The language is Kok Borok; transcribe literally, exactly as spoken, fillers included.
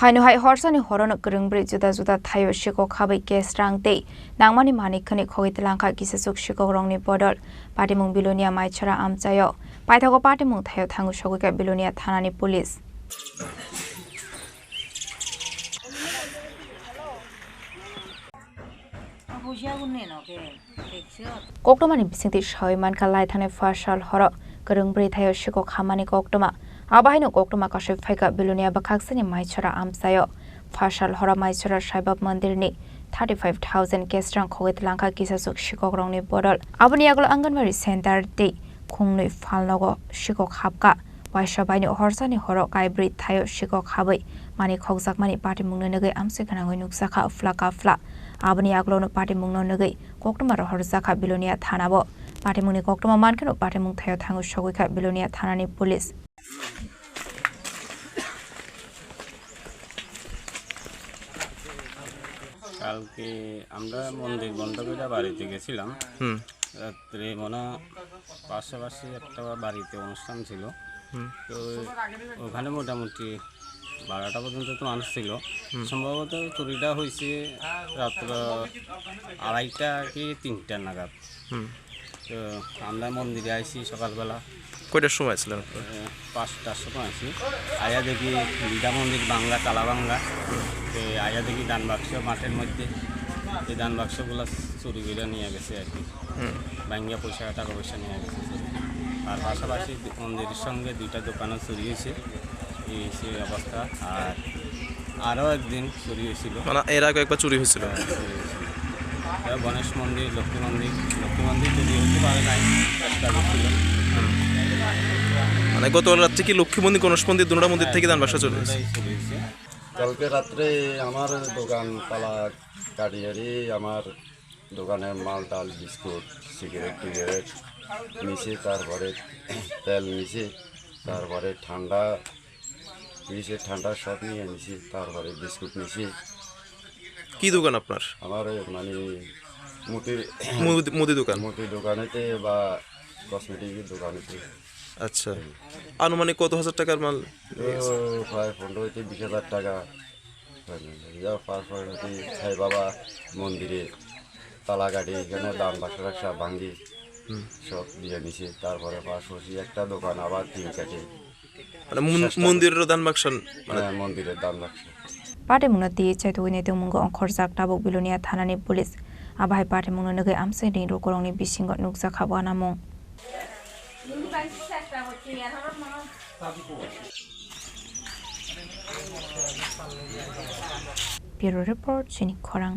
Haino hai horsani horono kwrwng bwrwi juda juda thaio sikok habwi cash rang tei nangmani manwi khwnwi khogwi twlangkha kisachuk sikokrokni bodol. Patimung Bilonia Maisora amchaio. Paithago patimung thaio thango sogwikha Bilonia thanani police. Koktwmani bisingtwi sawi mankha, lai thangnai phasal horo kwrwng bwrwi thaio sikok hamani koktwma. Abo haino koktwma kasui phaikha Bilonia bwkhaksani Maisora amchaio. Phasal horo Maisora Saibab Mandirni thirty five thousand cash rang khogwi twlangkha kisachuk sikokrokni bodol. Aboni yagulo Anganwadi center tei khungnwi phalnogo sikok habkha. Waisa baini horsani horo kaibrwi thaio sikok habwi mani khokjakmani patimungno nugwi amsui gwnangwi nukjakha phla ka phla. Aboni yagulono patimungno nugwi koktwma rohorjakha Bilonia thanao. Patimungni koktwma mankheno patimung thaio thango sogwikha Bilonia thanani police. কালকে আমরা মন্দির বন্ধ করে বাড়িতে গেছিলাম। হুম। রাত্রে মনে হয় পাশাপাশি একটা বাড়িতে অনুষ্ঠান ছিল। হুম। তো ওখানে মোটামুটি বারোটা পর্যন্ত তো মানুষ ছিল। হুম। সম্ভবত চুরিটা হয়েছে রাত্র আড়াইটা কি তিনটা নাগাদ। হুম। তো আমরা মন্দিরে আইছি সকালবেলা। কয়টার সময় আসছিলেন আপনারা? এ, পাঁচটার সময় আইছি। আইয়া দেখি দুইটা মন্দির ভাঙ্গা, তালা ভাঙ্গা। তো আইয়া দেখি দান বাক্স মাঠের মধ্যে, এই দান বাক্সগুলো চুরি করে নিয়ে গেছে আর কি। হুম। ভাঙ্গা পয়সা, টাকা পয়সা নিয়ে গেছে চুরি। আর পাশাপাশি মন্দিরের সঙ্গে দুইটা দোকানও চুরি হয়েছে। এই সেই অবস্থা। আর আরও একদিন চুরি হয়েছিল। মানে এর আগে একবার চুরি হয়েছিল? হ্যাঁ, চুরি হয়েছিল। আর গণেশ মন্দির, লক্ষ্মী মন্দির, লক্ষ্মী মন্দির চুরি হতে পারে নাই, চেষ্টা করছিল। মানে গতকাল রাত্রে কি লক্ষ্মী মন্দির, গণেশ মন্দির, দুনোটা মন্দির হ্যাঁ, থেকে দান বাক্স চুরি হয়েছে? দুটোটাই চুরি হয়েছে। কালকে রাত্রে আমার দোকান তালা কাটিয়ে আমার দোকানের মাল টাল, বিস্কুট, সিগারেট টিগারেট নিছে, তারপরে তেল নিছে, তারপরে ঠান্ডা নিছে, ঠান্ডা সব নিয়ে নিছে, তারপরে বিস্কুট নিছে। কি দোকান আপনার? আমার ওই মানে মুদির মুদি, মুদি দোকান? মুদি দোকানেতে বা কসমেটিক দোকানেতে। আচ্ছা, আনুমানিক কত হাজার টাকার মাল? তো প্রায় পনেরো হইতে বিশ হাজার টাকা। তারপর হচ্ছে সাই বাবা মন্দিরে তালা কাটি, এখানে দান বাক্স টাক্স ভাঙ্গি হুম। সব দিয়ে নিছে। তারপরে পাশাপাশি একটা দোকান আবার টিন কাটে। মানে মন-, চেষ্টা মন্দিরেরও দান বাক্স মানে হ্যাঁ, মন্দিরের দান বাক্স। Patimungno twi chaitugwi nai tongmungo ongkhorjak tabuk Bilonia thanani police. Abo hai patimungno nugwi amsai ring rw kwrwngni bisingo nukjakha uanamung. Bureau Report, Chini Khorang.